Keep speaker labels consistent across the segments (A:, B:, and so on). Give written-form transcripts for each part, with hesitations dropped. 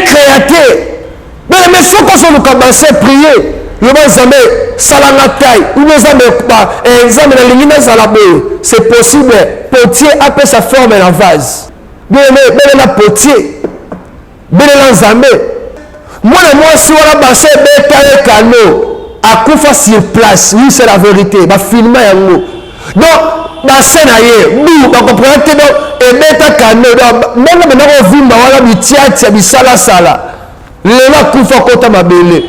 A: créateur. Bien aimé, soki ozoluka bassin, prier. Loba Nzambe sala nga taille ou bien Nzambe ba eh, Nzambe nalingi nazala boye. C'est possible. Potier apesa forme na vase. Bien aimé, belela potier. Belela Nzambe. Mwana mwasi wana bassin ebeta ye kano. Akufa sur place. Oui, c'est la vérité. Ba filma yango. Donc bassin na ye bu ba comprendre te donc ebeta kano donc ndenge benda kovimba wana bitiatia bisalasala lelo akufa kota mabele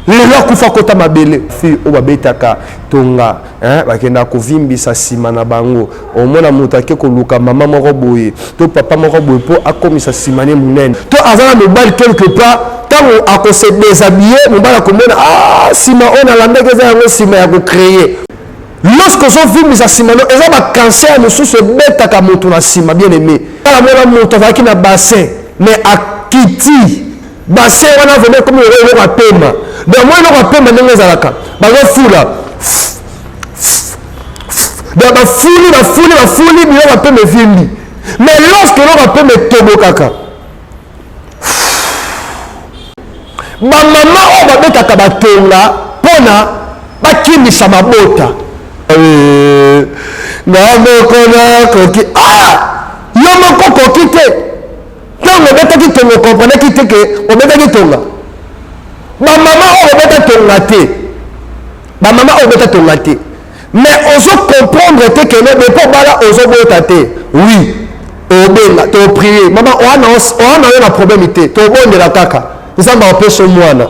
A: lelo akufa kota mabele. Fille oyo babetaka tonga hein, bakendaka kovimbisa nsima na bango, omona moto ake koluka mama moko boye to papa moko boye mpo akomisa nsima ne monene, to aza na mobali quelque part, ntango akose déshabiller mobali akomona ah, nsima oyo nalandaki eza yango nsima ya kocréer. Lorsque ozovimbisa nsima no, eza bacancer mosusu ebetaka moto na nsima. Bien aimé, namona moto azalaki na bassin mais akiti bassin wana vraiment ekomi eloko ya pema. Donc moi eloko ya pema ndenge ezalaka, bazofula, donc bafuli bafuli bafuli, biloko ya pema evimbi. Mais lorsque eloko ya pema etobokaka, bamama oyo babetaka batonga mpona bakimisa mabota nga moko nakoki, ah, yo moko okoki te. Ntango obetaki tonga, okomprendaki te ke obetaki tonga. Bamama oyo obeta tonga te, bamama oyo obeta tonga te, mais ozo comprendre te ke no depuis obala ozobota te. Oui, obenga toprie mama, oana yo na problème te, tobondela kaka Nzambe apesa mwana.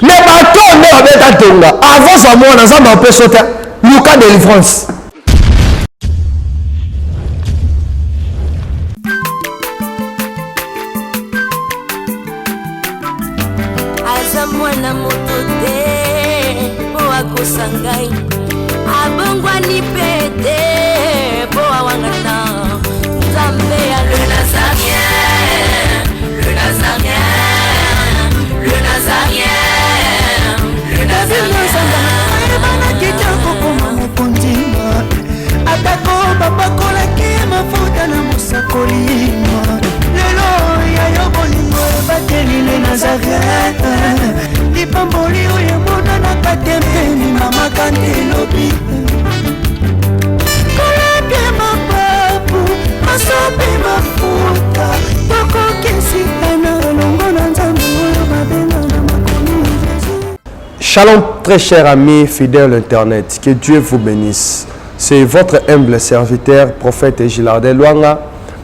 A: Mais bato nde babeta tonga avant zwa mwana, Nzambe apesa te, luka délivrance.
B: Aza mwana moto te mpo akosa ngai, abongwani mpe te mpo awangana Nzambe ya le Nazarien, le Nazarien, le Nazarien, le Nazarien.
C: Ayebanaki te kokoma mokonzi, atako bapakolaki ye mafuta na mosakoli. Lelo ya yo bolingo ebateli le Nazareth, lipamboli oyo emonanaka te mpeni mama kante elobi kolapie mapapu masopi mafuta tokokesitana elongo na Nzambe oyo babenga na makomi Jésus.
A: Shalom, très cher ami fidèle internet, que Dieu vous bénisse. C'est votre humble serviteur, prophète Gilardel Luanga.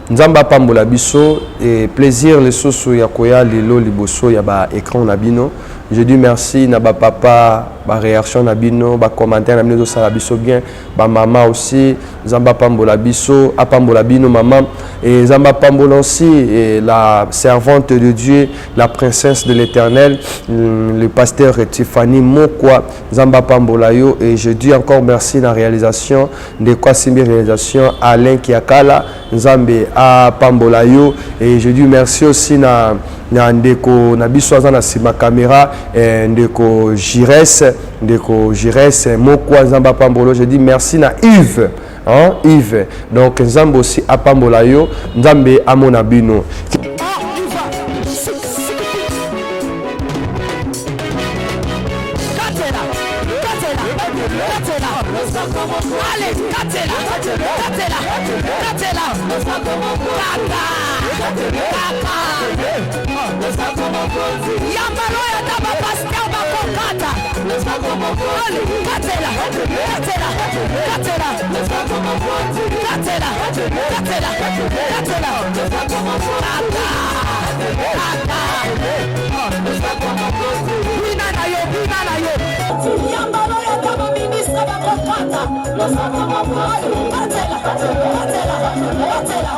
A: Nzambe apambola biso et plaisir lisusu ya koya lelo liboso ya ba écran na bino. Je dis merci na ba papa, ba réaction na bino, ba commentaire na bino ezosala biso bien, ba mama aussi, Nzambe apambola biso, apambola bino mama et Nzambe apambola aussi et la servante de Dieu, la princesse de l'Éternel, le pasteur Tiffany Mokwa, Nzambe apambola yo. Et je dis encore merci na réalisation ndeko asimbi réalisation Alain Kiakala, Nzambe apambola yo. Et je dis merci aussi na ndeko na biso aza na nsima caméra, eh, ndeko Gires, ndeko Gires Mokwa, Nzambe apambola. Je dis merci na Yves, hein, Yves. Donc Nzambe aussi apambola yo, Nzambe amona bino.
D: Allez, katela, katela, katela, kaka, kaka. Yambalo ya ta ba pasteur bakokata. Allez, katela, katela, katela, katela, katela, katela, kaka, kaka. Bina na yo, bina na yo. Yambalo ya ta ba ministre bakokata. Allez, katela, katela, katela.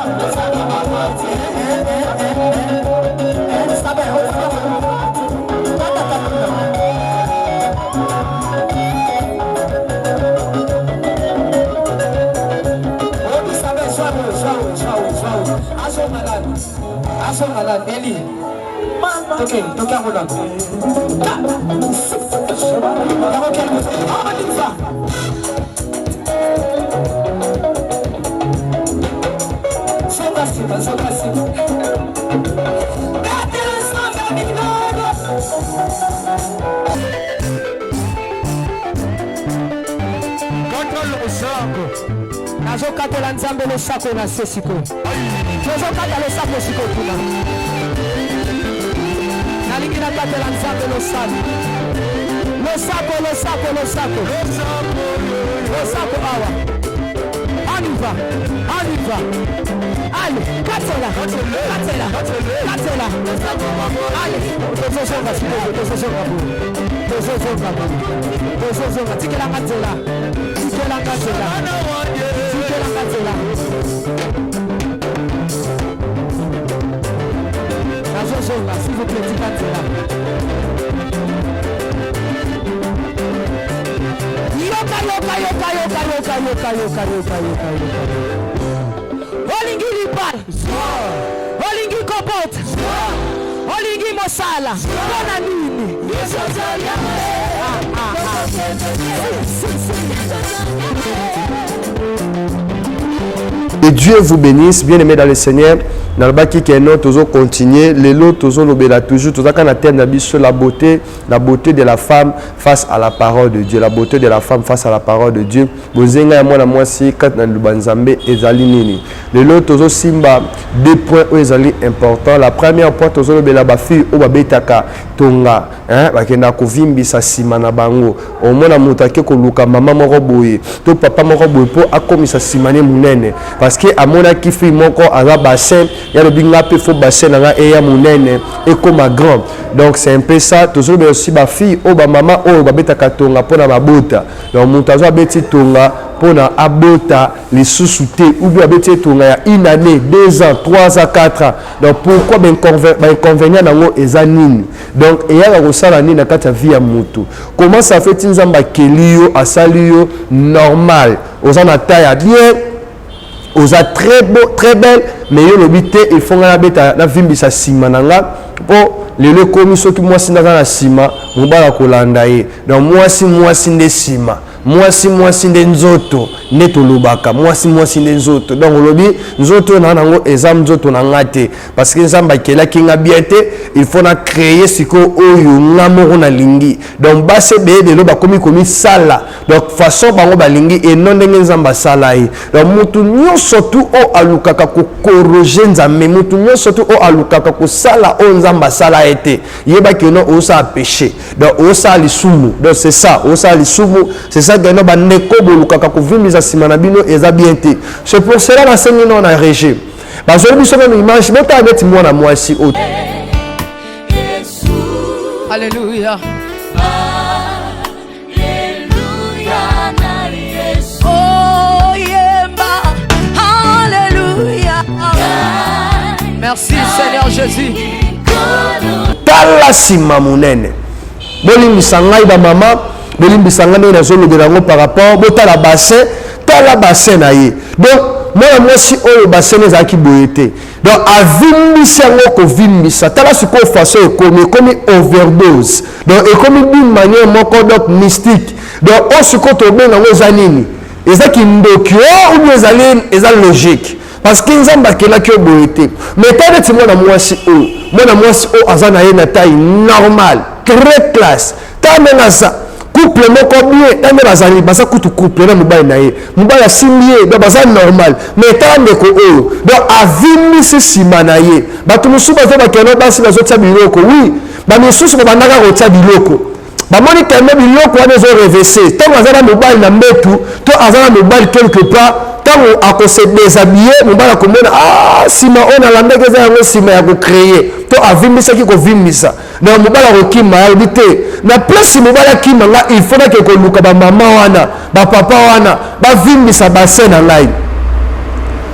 D: Nazokatela Nzambe losako na se sikoyo. Tozokata losako sikoyo kuna. Nalingi nakatela Nzambe losako. Losako, losako, losako. Losako awa. On y va. On y va. Allez, katela, katela, katela. Allez, tozozonga sikoyo, tozozonga boye. Tozozonga boye. Tozozonga, tikelanga nzela. Tikelanga nzela. Tikelanga nzela. Nazozonga, s'il vous plaît, tika nzela. Yoka, yoka, yoka, yoka, yoka, yoka, yoka, yoka, yoka, yoka. Olingi libala. Olingi kobota. Olingi mosala. Mpona nini? Ah, ah, ah. Si, si, si.
A: Que Dieu vous bénisse, bien-aimés dans le Seigneur. Nalobaki que non, tozo continuer, lelo tozo lobela toujours, toza kana thème na biso la beauté de la femme face à la parole de Dieu, la beauté de la femme face à la parole de Dieu. Bozenga ya mwana mwasi kati na liloba Nzambe ezali nini? Lelo tozo simba deux points oyo ezali important. La première point tozo lobela ba fille oyo babetaka tonga, hein, bakenda kovimbisa sima na bango. Omona moto ake koluka mama moko boye to papa moko boye po akomisa sima ne munene parce que amonaki fille moko aza bassin, ya lobi nga pe faut bassin na nga eya munene ekoma grand. Donc c'est un peu ça. Tozo lobela aussi ba fille oyo ba mama oyo babetaka tonga pona mabota. Donc moto azo abeti tonga pona abota lisusu te ou bien abeti tonga ya une année, 2 ans, 3 ans, 4 ans. Donc pourquoi ba inconvénient nango eza nini? Donc eyaka kosala nini na kati ya vie ya moto? Comment ça fait ti Nzambe akeli yo, asali yo normal, oza na taille ya bien, oza très beau, très belle, mais yo lobi te il faut nga nabeta navimbisa sima na nga po lelo ekomi soki mwasi nde aza na sima mobali akolanda ye. Donc mwasi mwasi nde sima, mwasi mwasi nde nzoto, nde tolobaka mwasi mwasi nde nzoto. Donc olobi nzoto na nango eza nzoto na nga te parce que Nzambe akelaki nga bien te, il faut na créer sikoyo oyo nga moko nalingi. Donc basi ebele lelo bakomi komisala donc façon bango balingi et non ndenge Nzambe asala ye. Donc mutu nyonso tu oyo alukaka kokoroge Nzambe, mutu nyonso tu oyo alukaka kosala oyo Nzambe asala ye te, yeba que non osala péché, donc osala lisumu. Donc c'est ça, osala lisumu, c'est ça que non bandeko bolukaka kovimbisa nsima na bino eza bien te. C'est pour cela nasengi non na régime bazoli biso meme image, botala neti mwana mwasi oyo.
D: Alléluia. Oh, yemba. Alléluia. Merci Seigneur Jésus.
A: Tala nsima monene. Bolimbisa ngai ba mama, bolimbisa ngai ndenge nazolobela yango par rapport, botala bassin, tala bassin na ye. Donc mwana mwasi oyo bassin ezalaki boye te. Donc avimbisi yango kovimbisa. Tala sikoyo façon ekomi, ekomi overdose. Donc ekomi d'une manière moko donc mystique. Donc oyo sikoyo tobenga yango eza nini? Eza kindoki ou bien ezali eza logique? Parce que Nzambe akelaki yo boye te. Mais tala neti mwana mwasi oyo, mwana mwasi oyo aza na ye na taille normale, très classe. Tala ndenge aza couple moko bien, tala nde bazali, baza kutu couple na mobali na ye, mobali asimbi ye, donc baza normal. Mais tala ndeko oyo, donc avimbisi nsima na ye. Bato mosusu bazo bakende basi bazotia biloko, oui, ba misusu babandaka kotia biloko, bamoni tellement biloko wana ezo revese. Ntango aza na mobali na mbetu to aza na mobali quelque part, ntango akose déshabiller, mobali akomona ah, nsima oyo nalandaki eza yango nsima ya kocreye to avimbisaki kovimbisa. Donc mobali akokima, alobi te na place mobali akima nga, il faut nake koluka bamama wana bapapa wana bavimbisa bassin na ngai.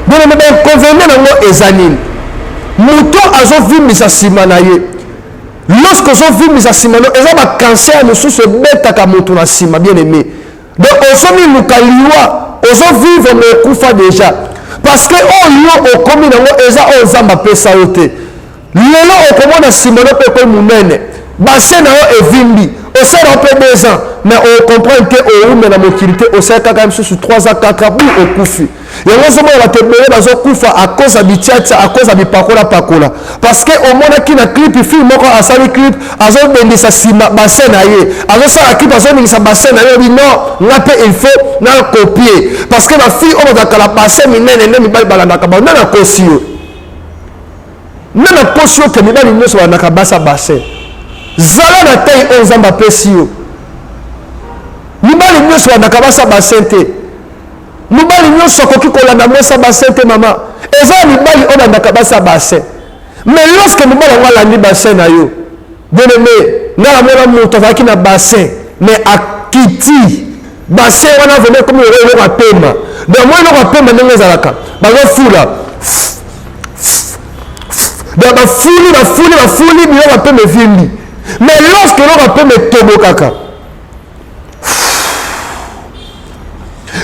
A: Bongo ba inconvénient nango eza nini? Moto azovimbisa nsima na ye, lorsque ozovimbisa nsima no, eza ba cancer mosusu ebetaka moto na nsima, bien aimé. Donc ozomiluka liwa, ozovivre mais okufa déjà, parce que oyo okomi nango eza oyo Nzambe apesa yo te. Lelo okomona nsima no mpe ekomi monene, bassin na yo evimbi, osala mpe 2 ans. Mais ocomprendre te, owume na mokili te, osali kaka mosusu 3 ans, 4 ans, bu okufi. Yango ozomona bato ebele bazokufa à cause ya bitiatia, à cause ya bipakola pakola, parce que omonaki na clip, fille moko asali clip, azobendisa nsima bassin na ye, azosala clip, azobendisa bassin na ye. Obi non, nga mpe il faut na copier, parce que bafille oyo bazalaka na bassin minene nde mibali balandaka bango. Nde nakosi yo, nde nakosi yo ke mibali nyonso balandaka basi ya bassin. Zala na taille oyo Nzambe apesi yo. Mibali nyonso balandaka basi ya bassin te. Mobali nyonso akoki kolanda mwasi ya bassin te. Mama, eza ya mibali oyo bandaka basi ya bassin. Mais lorsque mobali yango alandi bassin na yo, bien aimé, nga namona moto azalaki na bassin, mais akiti bassin wana, vraiment ekomi lokola eloko ya pema. Donc moi, eloko ya pema ndenge ezalaka, bazofula. Donc bafuli, bafuli, bafuli, biloko ya pema evimbi. Mais lorsque eloko ya pema etobokaka,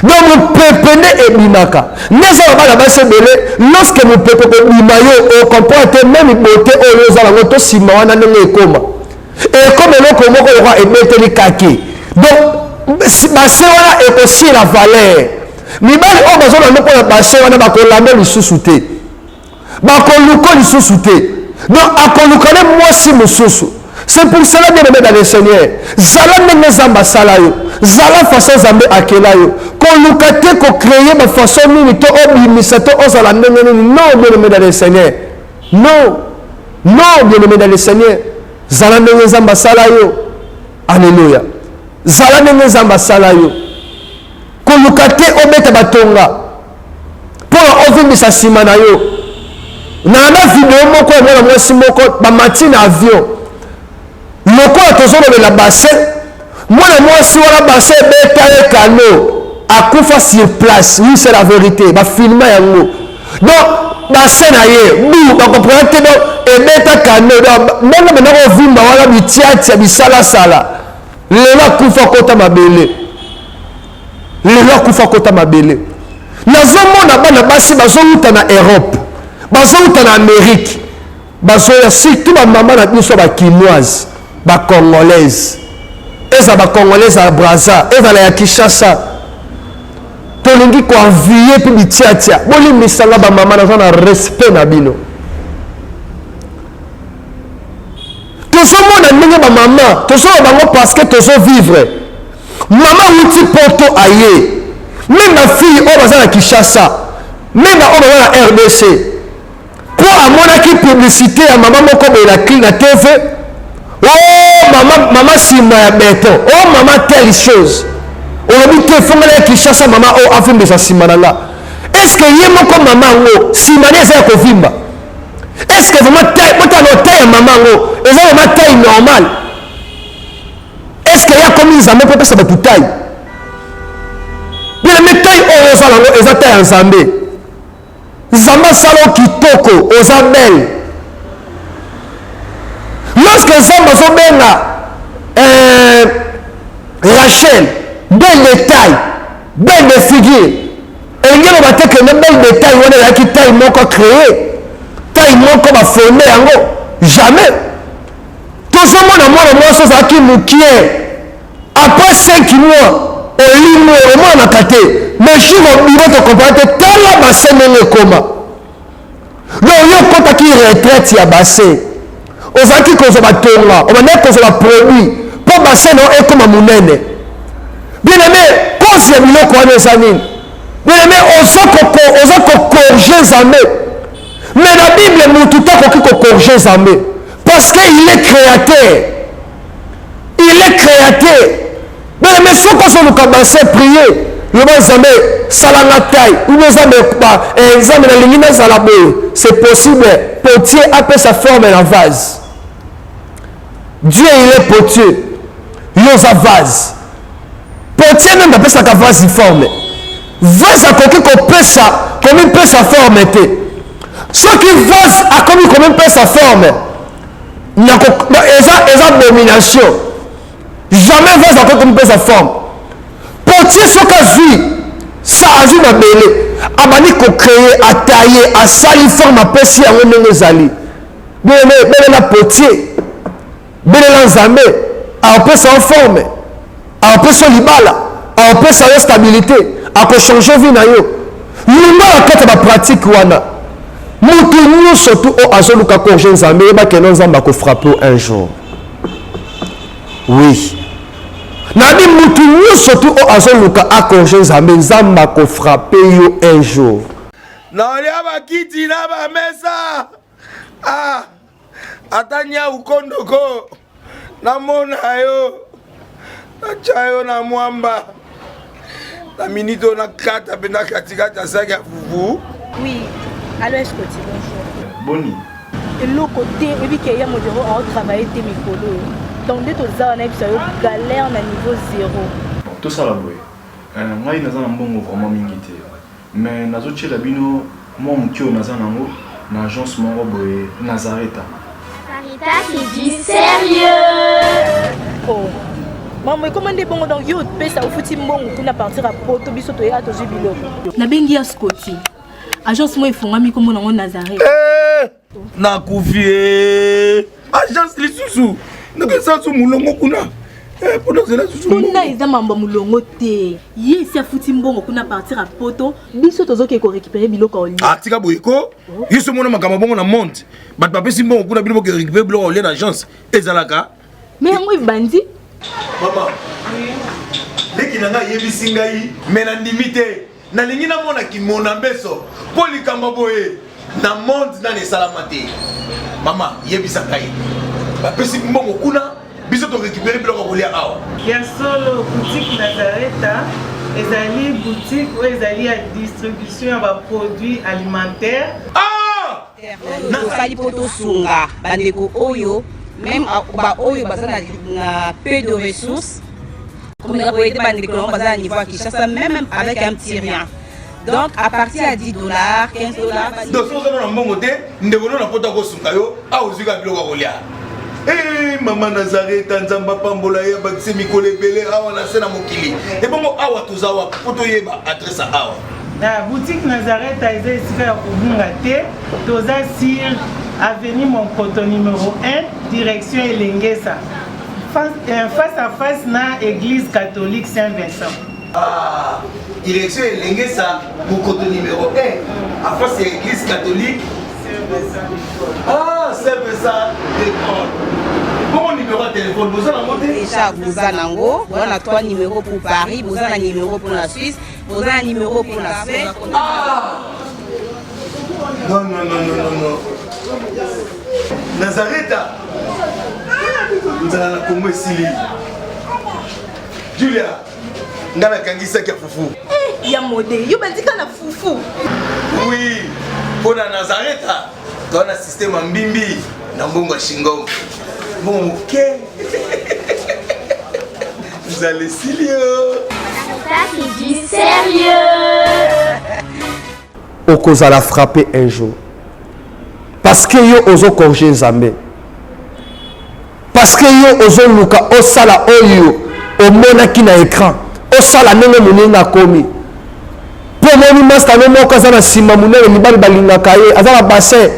A: donc mopepe nde ebimaka. Nde eza na bana basi ebele, lorsque mopepe kobima, yo ocomprendre te même beauté oyo oza nango to nsima wana ndenge ekoma, ekoma eloko moko lokola ebeteli kake. Donc bassin wana ekosila valeur. Mibali oyo bazolanda mpona bassin wana bakolanda lisusu te, bakoluka lisusu te. Donc akoluka nde mwasi mosusu. C'est pour cela, bien aimé dans le Seigneur, zala ndenge Nzambe asala yo, zala façon Nzambe akela yo. Koluka te kocréer bafaçon nini to obimisa to ozala ndenge nini. Non, bien aimé dans le Seigneur, non, non, bien aimé dans le Seigneur, zala ndenge Nzambe asala yo. Alleluya. Zala ndenge Nzambe asala yo. Koluka te obeta batonga mpona ovimbisa nsima na yo. Na video moko ya mwana mwasi moko, bamati na avion, lokola tozolobela bassin, mwana mwasi wana, bassin ebeta ye kano, akufa sur place. Oui, c'est la vérité, bafilma yango. Donc bassin na ye bu bakomprendre te, donc ebeta kano. Donc ndenge benda kovimba wana, bitiatia, bisalasala, lelo akufa kota mabele, lelo akufa kota mabele. Nazomona bana basi bazowuta na Europe, bazowuta na Amérique, bazoya, surtout bamama na biso bakinoise, bacongolaise, eza bacongolaise ya Braza, ezala ya Kinshasa, tolingi koenvier mpe bitiatia. Bolimbisanga bamama, naza na respect na bino. Tozomona ndenge bamama tozoloba bango, parce que tozovivre. Mama wuti Poto, aye, même bafille oyo baza na Kinshasa, même baoyo baza na RDC, mpo amonaki publicité ya mama moko boye na TV: "Oh mama, mama nsima ya beton, oh mama telle chose." Olobi te, efongela ya Kinshasa, mama oyo avimbisa nsima na nga. Est ce que ye moko mama yango nsima ne eza ya kovimba? Est ce que vraiment taille, botala taille ya mama yango, eza vraiment taille normale? Est ce que ye akomi Nzambe mpo apesa bato taille? Bien aimé, taille oyo ozala yango eza taille ya Nzambe. Nzambe asala yo kitoko, oza belle. Lorsque Nzambe azobenga Rachel belle de taille, belle de figure, elingi eloba te kende belle de taille wana ezalaki taille moko créé, taille moko bafonde yango, jamais. Tozomona mwana mwasi ozalaki mokie, après 5 mois olimwe, omonanaka te, mais jour obima, tocomprendre te, tala bassin ndenge ekoma. Donc yo okɔtaki retraite ya bassin, ozalaki kozwa batonga, obandaki kozwa baproduit mpo bassin na yo ekóma monene. Bien aimé, cause ya biloko wana eza nini? Bien aimé, oza kocorriger Nzambe. Mais na Bible, motu te akoki kocorriger Nzambe, parce que il est créateur, il est créateur. Bien aimé, soki ozoluka bassin, prier, loba: "Nzambe, salanga taille." Ou bien: "Nzambe, Nzambe, nalingi nazala boye." C'est possible. Potier apesa forme na vase. Dieu, il est potier, yo oza vase. Potier nde apesaka vase forme. Vase akoki kopesa, komipesa forme te. Soki vase akomi komipesa forme, eza abomination. Jamais vase akoki komipesa forme. Potier, soki azwi sa, azwi mabele, abandi kocréer, ataye, asali forme, apesi yango ndenge ezali. Belela potier, belela Nzambe, apesa yo forme. Akopesa yo libala, akopesa yo stabilité, akochange vie na yo. Longwa na kati ya bapratique wana. Moto nyonso tu oyo azoluka corge Nzambe, yeba keno Nzambe akofrappe un jour. Oui. Nabi moto nyonso tu oyo azoluka acorge Nzambe, Nzambe akofrappe yo un jour.
E: Naolia bakiti na bamesa ah, ata nyau kondoko namona yo natya yo na mwamba na minute oyo nakata mpenza katikati ya saki ya fufu.
F: Oui, allo Escoti, bonjour.
G: Boni?
F: Eloko te, oyebi ke ya modero ao travailler te mikolo oyo. Donc nde toza wana yebisa yo galère na niveau zéro.
G: Bon, tosala boye. Euh, ngai naza na mbongo vraiment mingi te. Mais nazo tiela bino mwa moke oyo naza nango na agence moko boye Nazareta.
H: Sarita c'est du sérieux.
F: Oh. Maman ekoma nde bongo donc yo opesa ofuti mbongo kuna partir ya poto biso toya tozwi biloko. Nabengi ya Scotty. Agence moko efungwami kombo nango Nazareth.
E: Eh, nakufi eh. Agence lisusu nakesa su mulongo kuna eh, mpona zela susu
F: kuna eza mambo ya molongo te ye esi afuti mbongo kuna partir ya poto biso tozokende korécupere biloko ya olia
E: ah, tika boye ko oh. yo so omona makambo bongo na monde bato bapesi mbongo kuna bino boke récupere biloko ya olia na agence ezalaka
F: me yango ebandi
E: mama leki na ngai ayebisi ngai me nandimi te Nalingi namona kimona mbeso mpo likambo boye na monde nani esalama te. Mama yebisa ngai, bapesi mbongo kuna, biso to récupérer biloko ya kolia awa.
I: Ya solo, boutique Nazareta ezali boutique oyo ezali ya distribution ya ba produits alimentaires.
E: Ah!
J: Tosali mpo tosunga bandeko oyo meme baoyo baza na peu de ressources komeka koyede bandeko nango baza na niveau ya Kinshasa meme avec un petit rien donc à partir ya 10 dollars 15 dollars.
E: Donc soki oza na mbongo te, ndeko no na poto akosunga yo awa ozwi kaka biloko ya kolia. Hey, eh, mama Nazareta, Nzambe apambola ye abakisi mikolo ebele awa na se na mokili. Ebongo awa toza wapi mpo toyeba adresse awa?
I: Na boutique Nazareth eza esika ya kobunga te, toza sur avenue Monkoto numero 1 direction Elengesa face, euh, face à face na église catholique Saint-Vincent.
E: Ah, direction Elengesa Monkoto numéro 1 à face ya église catholique
I: Saint-Vincent.
E: Ah, Saint-Vincent d'école. Bongo numéro ya téléphone boza nango te?
J: Déjà boza nango, boza na 3 numéros pour Paris, boza na numéro pour la Suisse, Oza na numéro pour la fête.
E: Ah Non, non, non, non, non, non. Nazareta. Nzala na Congo esili. Julia, nga nakangisaki ya fufu.
F: Eh, ya mode, yo bandika na fufu.
E: Oui, mpo na Nazareta, toa na système ya mbimbi na mbongo ya shingom. Mbongo moke. Nzala esili yo.
H: Ça c'est du sérieux.
A: Okozala frappé un jour. Parce que yo ozo corriger Nzambe. Parce que yo ozo luka osala oyo omonaki na écran. Osala ndenge moninga akomi. Mpo omoni masta no moko aza na nsima monene mibali balingaka ye aza na bassin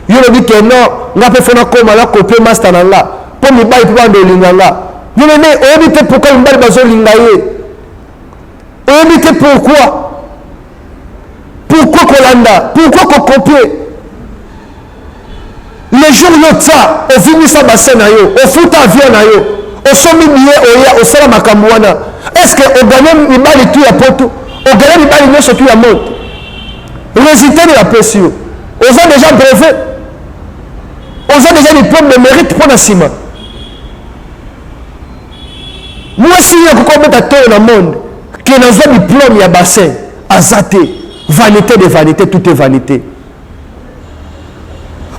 A: yo olobi ke non nga mpe fo nakoma nakopie masta na nga mpo mibali mpe banda olinga nga yo meme oyebi te pourquoi mibali bazolinga ye oyebi te pourquoi pourquoi kolanda pourquoi kokopie le jour yo tia ovimbisa bassin na yo ofuta avion na yo osombi billet oya osala makambo wana est ce que oganye mibali tu ya poto oganye mibali nyonso tu ya monde résultat nini apesi yo oza déjà brevet oza déjà diplôme de mérite mpo na nsima mwasi ye akoki kobeta tolo na monde ke nazwa diplôme ya bassin aza te vanité de vanité tout est vanité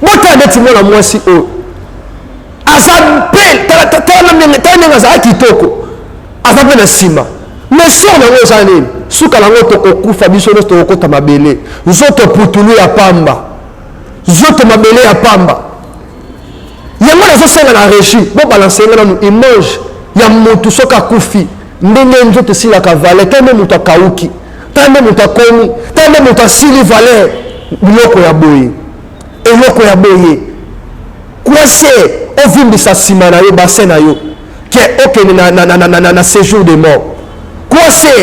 A: botala neti mwana mwasi oyo aza mpe tala ndenge azala kitoko aza mpe na nsima mais sor na yango eza nini suka na yango tokokufa biso nyonso tokokota mabele nzoto putulu ya pamba nzoto mabele ya pamba yango nazosenga na régie bobalanse nga nanu image ya motu soki akufi ndenge nzoto esilaka valeur tala nde moto akauki tala nde moto akomi tala nde moto asili valeur biloko ya boye eloko ya boye kwase ovimbisa nsima na yo bassin na yo. ke okende na, na, na, na, na, na, na séjour de mort. Kwase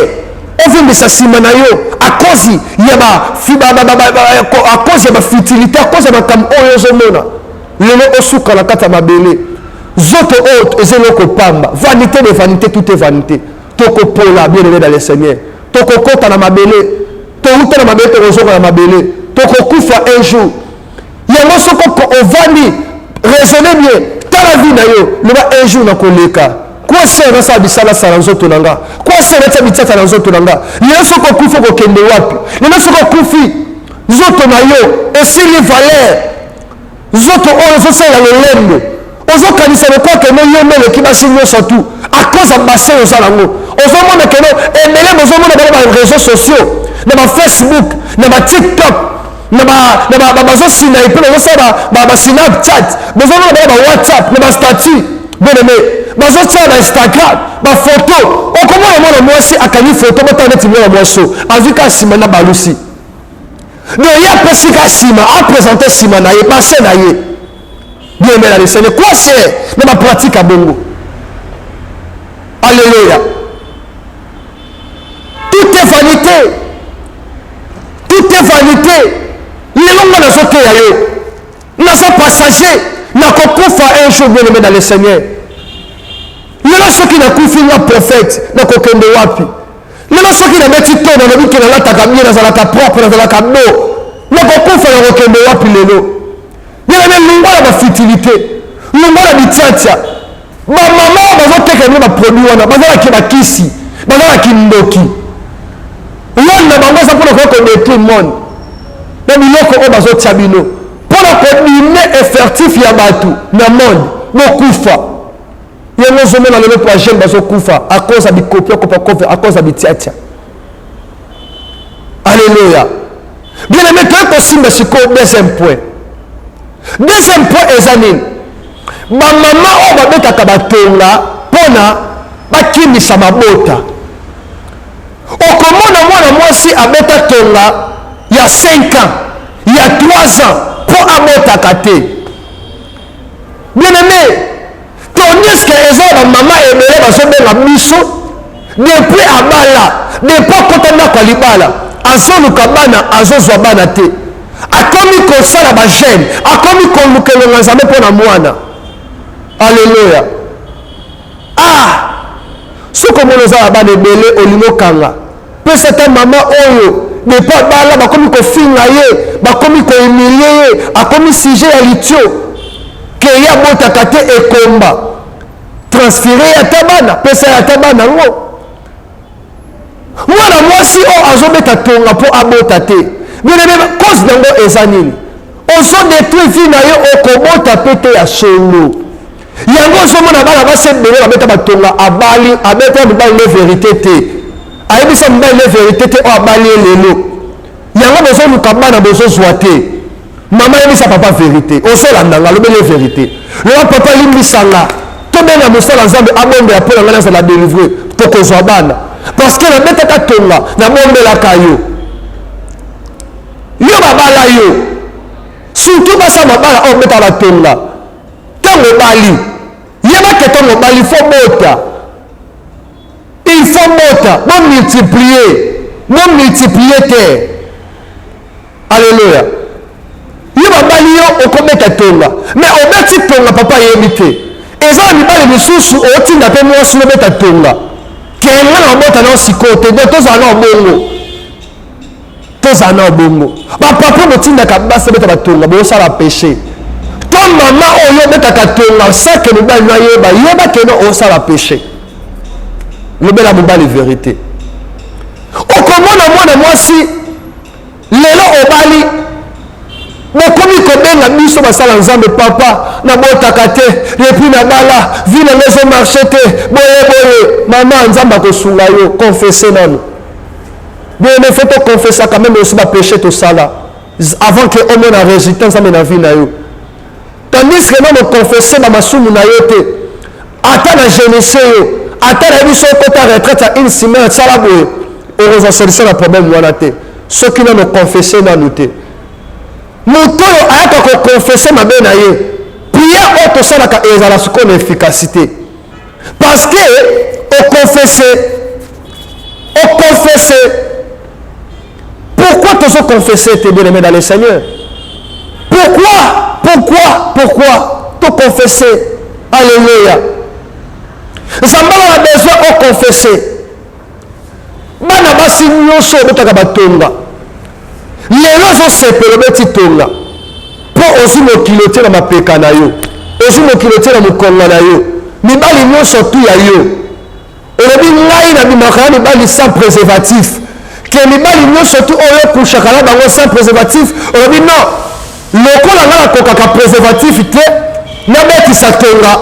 A: ovimbisa nsima na yo à cause ya ba, ba, ba, ba, ba, ba, à cause ya ba futilité, à cause ya makambo oyo ozomona lelo osuka na kati ya mabele. Zoto oyo eza eloko pamba, vanité de vanité, tout est vanité. Tokopola bien aimé dans le Seigneur, tokokota na mabele, touta na mabele, tokozonga na mabele, tokokufa un jour. Yango soko ovandi raisonne bien, tala vie na yo, loba un jour nakoleka. Kwase nasala bisalasala nzoto na nga, kwase natia bitiata na nzoto na nga. Lelo soki okufi okokende wapi? Lelo soki okufi nzoto na yo esili valeur. Nzoto oyo ozosalela lolendo, ozokanisa lokola keno yo nde oleki basi nyonso tu à cause ya bassin oza nango. Ozomona keno ebele bozomona bana ba réseaux sociaux na ba Facebook na ba TikTok na ba na ba bazosina epe bazosala ba ba Snapchat, bozomona bana ba WhatsApp na ba statut bien aimé, bazotia na Instagram ba photo. Okomona mwana mwasi akangi photo, botala neti mwana mwasi azwi kaka nsima na balusi. Donc ye apesi ka nsima, apresente nsima na ye, bassin na ye. Bien aimé dans le Seigneur, quoi c'est na ba pratique ya bongo. Alléluia. Tout est vanité. Tout est vanité. Lelo nga nazoteya yo. Naza passager, nakokufa un jour bien aimé dans le Seigneur. Lelo soki nakufi nga prophète, nakokende wapi? Lelo soki nabeti to nalobi ke nalataka bien, nazalaka propre, nazalaka beau, nakokufa nakokende wapi lelo? Bien-aimé, longwa na bafutilité, longwa na bitiatia. Bamama oyo bazoteka bino baproduit wana bazalaki bakisi, bazalaki ndoki. Role na bango eza mpona koya kodetruire monde na biloko oyo bazotia bino mpona kodime effertif ya bato na monde bokufa. Yango ozomona lelo ba jeune bazokufa à cause ya bikopia kopa kope, à cause ya bitiatia. Alléluia. Bien aimé, toye kosimba sikoyo deuxième point. Deuxième point eza nini? Bamama oyo babetaka batonga mpona bakimisa mabota. Okomona mwana mwasi abeta tonga ya 5 ans, ya 3 ans mpo abotaka te. Bien aimé, tandis que eza na bamama ebele bazobenga biso depuis abala, depuis akota ndako ya libala, azoluka bana, azozwa bana te, akomi kosala ba jeune, akomi koluka elonga Nzambe mpo na mwana. Alleluya. Ah, soki omoni oza na bana ebele olingi okanga, pesa ata mama oyo depuis abala bakomi kofinga ye, bakomi kohumilie ye, akomi sujet ya litio ke ye abotaka te, ekomba transfere ye ata bana, pesa ye ata bana yango. Mwana mwasi oyo azobeta tonga mpo abota te, bien aimé, cause nango eza nini? Ozo detruire vie na yo, okobota pe te ya solo. Yango ozomona bana basi ebele babeta batonga, abali abeta mobali nde verite te, ayebisa mobali nde verite te oyo abali ye lelo. Yango bozoluka bana bozozwa te. Mama yebisa papa verite, ozolanda nga, alobeli ye verite. Loba papa limbisa nga, tobenga mosala Nzambe abondela mpo na ngai nazala delivre, tokozwa bana. Parce que nabetaka tonga, nabombelaka yo. Yo babala yo. Surtout basa mabala oyo obetaka batonga. Ntango obali, yeba ke ntango obali faut bota. Il faut bota, bo multiplier, bo multiplier te. Alléluia. Yo babali yo okobeta tonga, mais obeti tonga papa ayebi te. Eza na mibali misusu otinda pe mwasi nobeta tonga. Ke nga na obota na sikoyo te, donc tozala na bongo. Tozala na bongo. Ba papa botindaka basi beta batonga, bosala péché. To mama oyo obetaka tonga sans que mobali no ayeba, yeba ke no osala péché. Lobela mobali vérité. Okomona mwana mwasi lelo obali, bokomi kobenga biso basala Nzambe, papa nabotaka te depuis nabala, vie na nga ezo marche te, boye boye. Mama, Nzambe akosunga yo, confesse nanu. Bien aimé, faut to confessa quand même aussi ba péché tosala avant que omona résultat Nzambe na vie na yo. Tandis que nano confesse ba masumu na yo te, ata na jeunesse yo, ata na biso okota retraite ya une semaine sala boye, okozwa solution na problème wana te soki nano confesse nanu te. Moto oyo ayaka ko confesse mabe na ye, prière oyo tosalaka ezala sikoyo na efficacité. Parce que oconfesse, oconfesse. Pourquoi tozo confesse te, bien aimé dans le Seigneur? Pourquoi? Pourquoi? Pourquoi? To confesse. Alléluia. Nzambe aza na besoin oconfesse. Bana basi nyonso obetaka batonga lelo ozosepela obeti tonga mpo ozwi mokili otie na mapeka na yo, ozwi mokili otie na mokongo na yo, mibali nyonso tu ya yo. Olobi ngai nabimaka na mibali sans préservatif, ke mibali nyonso tu oyo okushaka na bango sans préservatif, olobi non, lokola ngai nakokaka préservatif te, nabetisa tonga,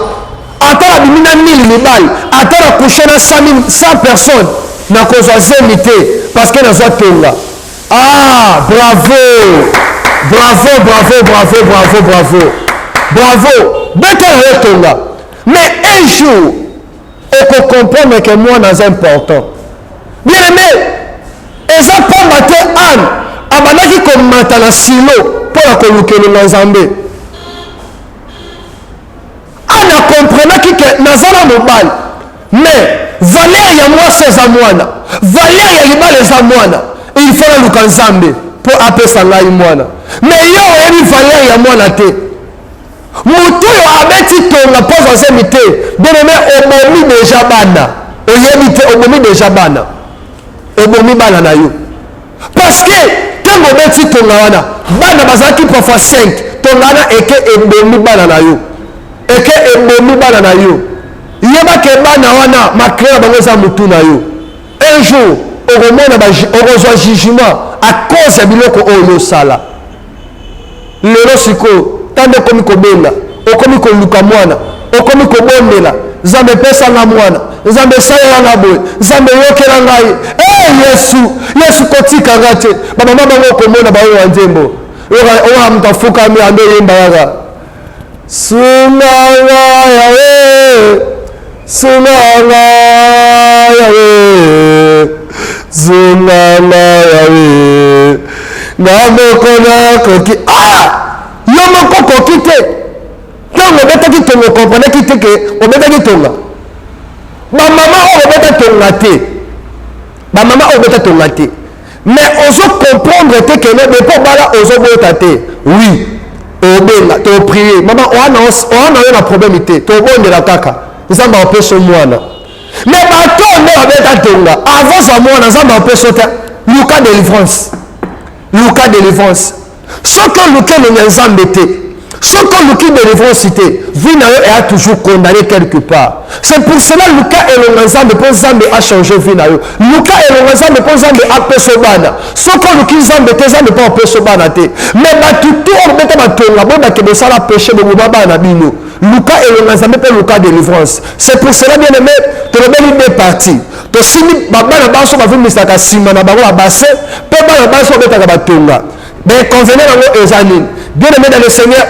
A: ata nabimi na 1000 mibali, ata na couche na 100 personnes, nakozwa zemi te parce que nazwa tonga. Ah, bravo, bravo, bravo, bravo, bravo, bravo, bravo, beta na yo tonga. Mais un jour okocomprendre ke mwana aza important. Bien aimé, eza pamba te Anne abandaki komata na silo mpo na koluka elonga Nzambe. Anne akomprenaki ke naza na mobali, mais valeur ya mwasi eza mwana, valeur ya libala eza mwana, il faut naluka Nzambe mpo apesa ngai mwana. Mais yo oyebi valeur ya mwana te. Moto oyo abeti tonga mpo azwa zemi te, bien aimé, obomi deja bana, oyebi te, obomi deja bana, obomi bana na yo, parce que ntango obeti tonga wana bana bazalaki parfois 5, tonga wana eke ebomi bana na yo, eke ebomi bana na yo. Yeba ke bana wana makila na bango eza motu na yo. Un jour okomona okozwa jugement à cause ya biloko oyo osala. Lelo sikoyo tanda okomi kobenga, okomi koluka mwana, okomi kobondela, Nzambe pesa nga mwana, Nzambe salela nga boye, Nzambe yokela ngai, eh Yesu, Yesu kotika nga te. Bamama bango okomona baoyo ya nzembo, oyo moto afukami ando oyemba kaka sunga nga Yawe, sunga nga Yawe, sunga nga Yawe, nga moko nakoki. Ah, yo moko okoki te. Ntango obetaki tonga okomprenaki te ke obetaki tonga. Bamama oyo obeta tonga te, bamama oyo obeta tonga te, mais ozo comprendre te ke no depo obala ozobota te. Oui, obenga toprie mama, oa na yo na problème te, tobondela kaka Nzambe apesa mwana. Mais bato nde babeta tonga avant zwa mwana, Nzambe apesa te. Luka délivrance, luka délivrance. Soki oluki elongi ya Nzambe te, soki oluki délivrance te, vie na yo eya toujours condamné quelque part. C'est pour cela luka elonga Nzambe mpo Nzambe a changer vie na yo. Luka elonga Nzambe mpo Nzambe apesa yo bana. Soki oluki Nzambe te, Nzambe mpo apesa yo bana te. Mais bato tu oyo bobeta batonga, boyebake bosala péché, boboma bana na bino. Luka elonga Nzambe mpe luka délivrance. C'est pour cela, bien aimé, tolobeli deux parties. Tosimbi bana banso bavimbisaka nsima na bango babase, mpe bana banso babetaka batonga. Mais inconvénient yango eza nini? Bien aimé dans le Seigneur,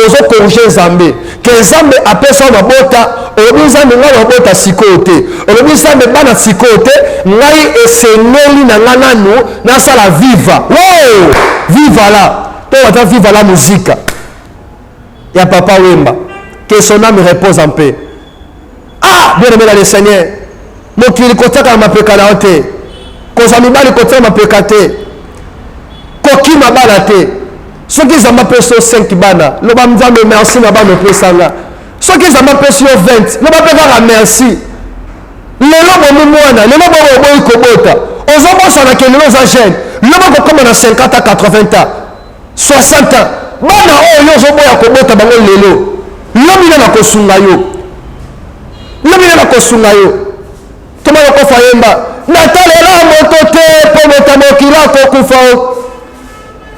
A: ozo corriger Nzambe ke Nzambe apesa yo mabota, olobi Nzambe ngai mabota sikoyo te, olobi Nzambe bana sikoyo te, ngai esengeli na ngai nanu nasala viva. Wow! Viva la to baza viva la musica ya Papa Wemba, que son âme repose en paix. Ah, bien aimé dans le Seigneur, mokili kotiaka na mapeka na yo te, kozwa mibali kotia na mapeka te, kokima bana te. Soki Nzambe apesi yo 5 bana, loba Nzambe merci na bana opesanga. Soki Nzambe apesi yo 20, loba mpe kaka merci. Lelo bomi mwana, lelo bomi oboyi kobota, ozobosana ke lelo oza jeune, loba kokoma na 50 ans, 80 ans, 60 ans, bana oyo yo ozoboya kobota bango lelo, lobi nde nakosunga yo, lobi nde nakosunga yo. Toma lokofa yemba, natalela moto te mpo moto ya mokili akokufa o.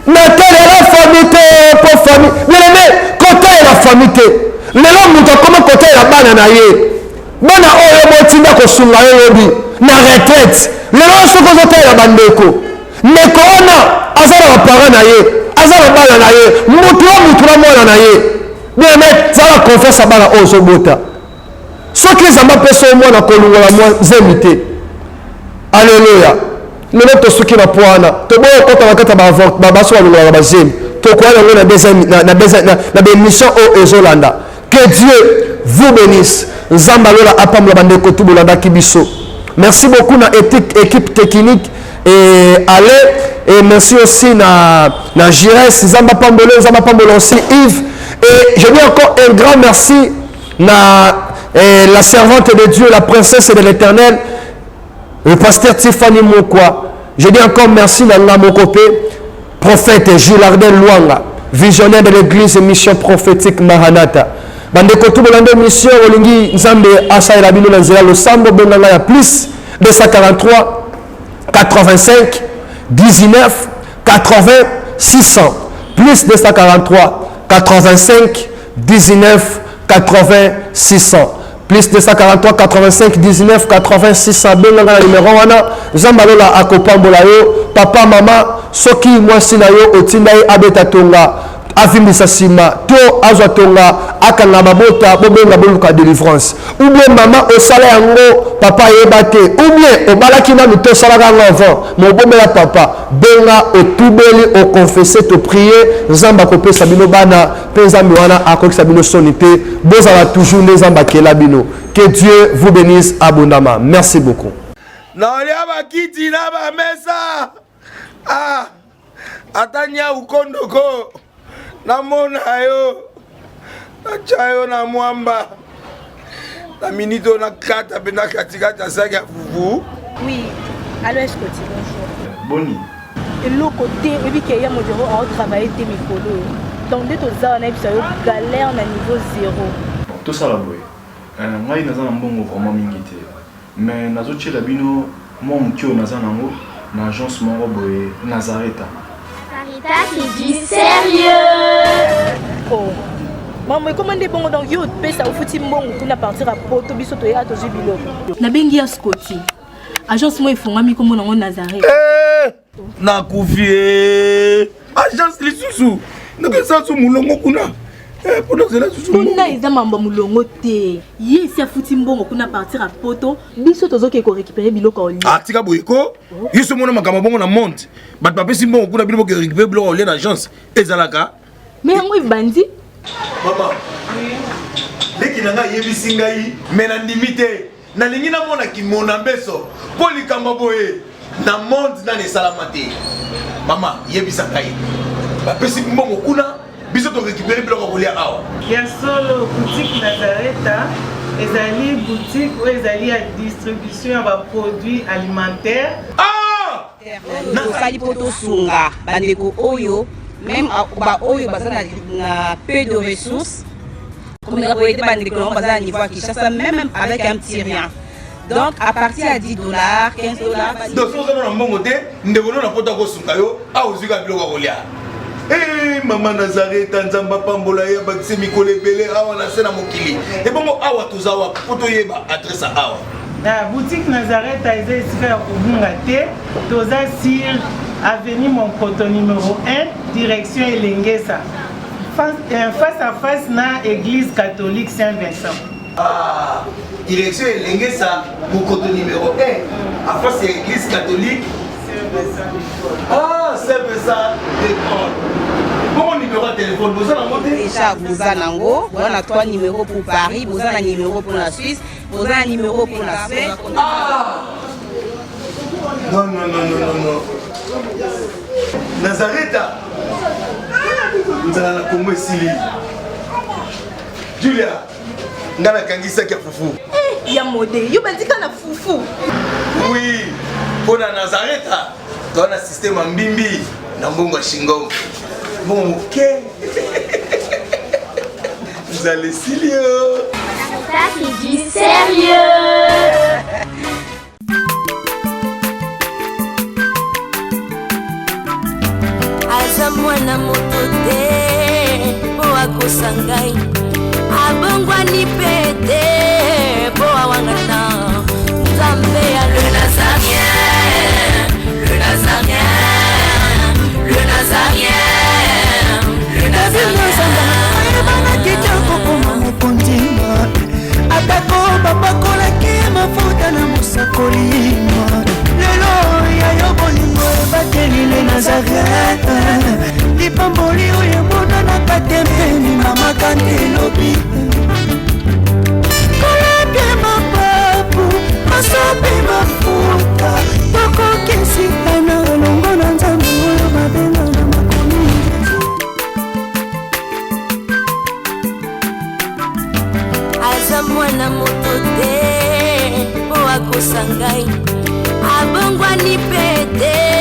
A: Natalela famille te mpo famille. Bien aimé, kotalela famille te. Lelo moto akoma kotalela bana na ye, bana oyo botinda kosunga yo lobi na retraite. Lelo soki ozotalela bandeko, ndeko wana aza na baparent na ye, aza na bana na ye, motu na motu na mwana na ye. Bien aimé, zala confiance ya bana oyo ozobota. Soki Nzambe apesa yo mwana, kolongola mwa zemi te. Aleluya. Lelo tosuki na po wana, toboya kokota na kati ya basi balongolaka bazemi. Tokoya yango na baemission oyo ezolanda. Que Dieu vous bénisse. Nzambe ya lola apambola bandeko tout bolandaki biso. Merci beaucoup na équipe, équipe technique et allez et merci aussi na na Jires Nzambe apambola, Nzambe apambola aussi Yves et je dis encore un grand merci na eh, la servante de Dieu, la princesse de l'Éternel, le pasteur Tiffany Mokwa. Je dis encore merci na nga moko pe prophète Gilardin Luanga, visionnaire de l'église Mission prophétique Maranatha. Bandeko tout bolanda mission olingi Nzambe asalela bino na nzela losambo benga nga ya plus 243 85 19 80 600 plus 243 85 19 80 600 plus 243 85 19 80 600 benga nga na numero wana nzambe alola akopambola yo papa mama soki mwasi na yo otinda ye abeta tonga avimbisa nsima to azwa tonga akanga mabota bobenga boluka delivrance ou bien mama osala yango papa ayeba te ou bien obalaki nanu te osalaka yango avant ma obomela papa benga otubeli oconfesse toprie nzambe akopesa bino bana mpe nzambe wana akokisa bino soni te bozala toujours nde nzambe akela bino que dieu vous bénisse abondamment merci beaucoup.
E: Naolia bakiti na bamesa ah, ata nyau kondoko namona yo natya yo na mwamba na minute oyo nakata mpe na katikati ya saki ya fufu.
F: Oui, allo Escoti, bonjour.
G: Boni.
F: Eloko te, oyebi ke ya Modero ao travailler te mikolo oyo. Donc nde toza wana yebisa yo galère na niveau zéro.
G: Bon, tosala boye. Euh, ngai naza na mbongo vraiment mingi te. Mais nazotiela bino mwa moke oyo naza nango na agence moko boye Nazareta.
H: Sarita, c'est du sérieux.
F: Oh. Maman, ekoma nde bongo donc yo opesa ofuti mbongo kuna partir ya poto biso toya tozwi biloko. Nabengi ya Scotty. Agence moko efongwami nkombo nango Nazareth.
E: Eh, nakufi eh. Agence lisusu nakesa su molongo kuna eh, mpo nazela susu
F: kuna eza mambo ya molongo te ye esi afuti mbongo kuna partir ya poto biso tozokende korécupere biloko ya olia
E: ah, tika boye ko yo so omona makambo bongo na monde bato bapesi mbongo kuna bino boke récupere biloko ya olia na agence ezalaka
F: me yango ebandi
E: mama leki na ngai ayebisi ngai me nandimi te nalingi namona kimona mbeso mpo likambo boye na monde nani esalama te mama yebisa ngai bapesi mbongo kuna biso torécupere biloko ya kolia awa
I: ya solo boutique nazareta ezali boutique oyo ezali ya distribution ya baproduit alimentaire
E: ah!
J: Tosali mpo tosunga bandeko oyo meme baoyo baza na peu de ressources komeka koyede bandeko nango baza na niveau ya Kinshasa meme avec un petit rien donc à partir ya 10 dollars 15 dollars
E: donc soki oza na mbongo te ndeko no na poto akosunga yo awa ozwi kaka biloko ya kolia Hey, eh, mama nazareta nzambe apambola ye abakise mikolo ebele awa na se na mokili ebongo awa toza wapi mpo toyeba adresse awa
I: Na boutique Nazareth eza esika ya kobunga te, toza sur avenue Monkoto numero 1 direction Elengesa face, euh, face à face na église catholique Saint Vincent.
E: Ah, direction Elengesa Monkoto numéro 1 à face ya église catholique
I: Saint Vincent de Paul.
E: Ah, Saint Vincent de Paul. Bongo numéro ya téléphone boza nango te?
J: Déjà boza nango, boza na 3 numéros pour Paris, boza na numéro pour la Suisse, Oza na numéro pour la paix.
E: Ah non non non non non non. Nazareta. Nzala na Congo esili. Julia, nga nakangisaki ya fufu.
F: Eh, ya mode, yo bandika na fufu.
E: Oui, mpo na Nazareta, toza na système ya mbimbi na mbongo ya shingom. Mbongo moke. Nzala esili yo.
H: Ça, c'est du sérieux.
B: aza mwana moto te mpo akosa ngai abongwani mpe te mpo awangana nzambe ya le nazarien le nazarien le nazarien le nazarien
C: ayebanaki te akokoma mokonzi atako bapakolaki mafuta na mosakoli lelo ya yo bolingo ebateli le nazaret lipamboli oyo emonanaka te mpe mimamaka nde elobi. mpe mafuta tokokisikana elongo na Nzambe oyo babenga na makomi.
B: Aza mwana moto te mpo akosa ngai, abongwani mpe te.